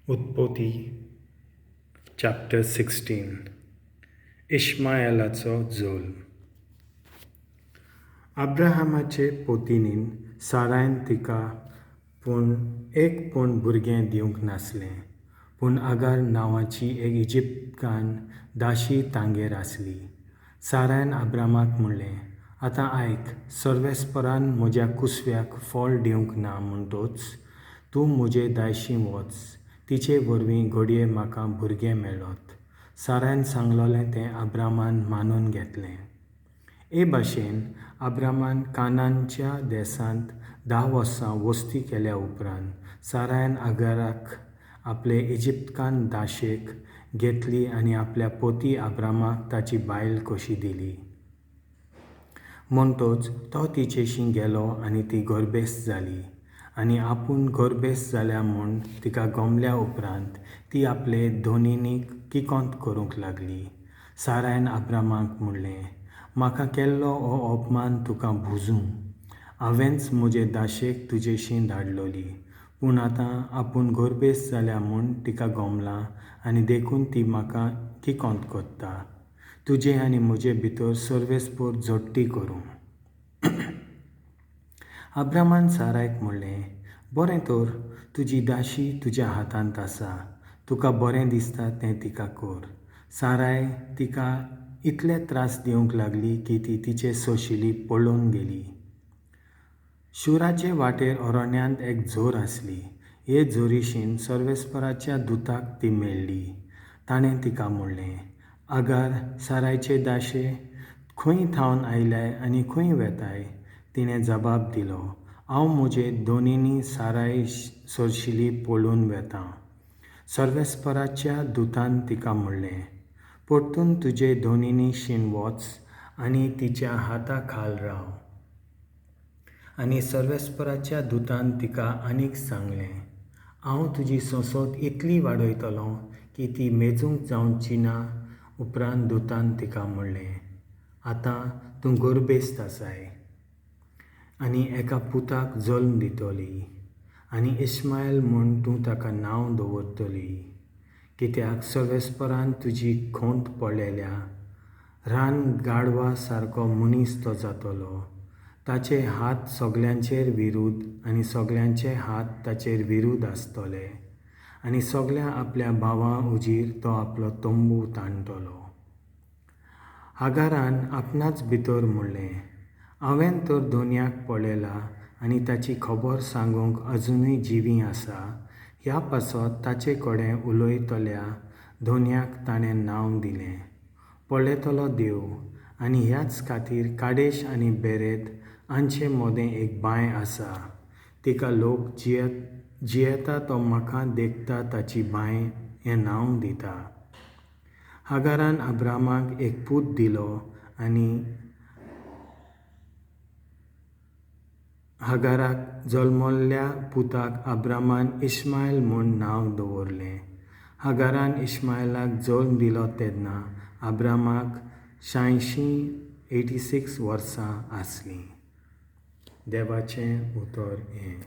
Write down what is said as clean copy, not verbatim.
उत्पत्ती चॅप्टर 16. इश्माएलाचो जल्म. अब्राहमाचे पतिणीन सारायन तिका पूण एक पूण भुरगें दिवंक नासलें. पूण आगार नांवाची एक इजिप्तकान्न दाशी तांगेर आसली. सारायन अब्रामाक म्हणलें, आतां आयक, सर्वेस्परान म्हज्या कुसव्याक फळ दिवंक ना म्हणटच तूं म्हजे दायशी वच, तिचे वरवीं घडये म्हाका भुरगें मेळत. सारायन सांगलोलें तें अब्रामान मानून घेतलें. हे भाशेन अब्रामान कानानच्या देसांत 10 वर्सां वस्ती केल्या उपरांत सारायन आगाराक आपले इजिप्तकान्न दाशेक घेतली आनी आपल्या पती अब्रामाक ताची बायल कशी दिली. म्हणटच तो तिचेशी गेलो आनी ती गर्भेस्त जाली. आनी आपूण गर्भेस्त जाल्या म्हूण तिका गमल्या उपरांत ती आपले धनिणीक किकोंत करूंक लागली. सारायन अब्रामाक म्हणलें, म्हाका केल्लो हो अपमान तुका भुजूं. हांवेंच म्हजे दाशेक तुजेशी धाडलोली, पूण आतां आपूण गर्भेस्त जाल्या म्हूण तिका गमलां आनी देखून ती म्हाका किकोंत करता. तुजे आनी म्हजे भितर सर्वेस्पर झडटी करूं. अब्रामान सारायक म्हणलें, बरें तर, तुजी दाशी तुज्या हातांत आसा, तुका बरें दिसता तें तिका कर. साराय तिका इतले त्रास दिवंक लागली की ती तिचे सोशिली पळून गेली. शुराचे वाटेर अरण्यांत एक झर आसली. हे झरीशीन सर्वेस्पराच्या दुताक ती मेळ्ळी. ताणें तिका म्हणलें, आगार, सारायचे दाशे, खंय थावन आयल्याय आनी खंय वेताय? तिणें जबाब दिलो, हांव म्हजे धनिणी साराय सरशिली पळून वेतां. सर्वेस्पराच्या दुतान तिका म्हणलें, परतून तुजे धनिणीशीन वच आनी तिच्या हाता खाल राव. आनी सर्वेस्पराच्या दुतान तिका आनीक सांगलें, हांव तुजी संसद इतली वाडयतलों की ती मेजूंक जावची ना. उपरांत दुतान तिका म्हणलें, आतां तूं गर्भेस्त आसाय आनी एका पुताक जल्म दितली आनी इश्मायल म्हूण तूं ताका नांव दवरतली, कित्याक सर्वेस्परान तुजी खंत पळयल्या. रान गाडवा सारको मनीस तो जातलो. ताचे हात सगल्यांचेर विरूद्ध आनी सगल्यांचे हात ताचेर विरूद्ध आसतले आनी सगल्या आपल्या भावां हुजीर तो आपलो तंबू ताणटलो. आगारान आपणाच भितर म्हणलें, हांवें तर धनयाक पळयला आनी ताची खबर सांगूंक अजुनूय जिवी आसा. ह्या पासत ताचे कडेन उलयतल्या धनयाक ताणें नांव दिलें, पळयतलो देव. आनी ह्याच खातीर काडेश आनी बेरेद हांचे मदें एक बांय आसा. तिका लोक जियेता तो म्हाका देखता ताची बांय हें नांव दिता. हागारान अब्रामाक एक पूत दिलो आनी हागाराक जल्मल्ल्या पुताक अब्रामान इश्मायल म्हूण नांव दवरलें. हागारान इश्मायलाक जल्म दिलो तेन्ना अब्रामाक 86 वर्सां आसलीं. देवाचें उतर हें.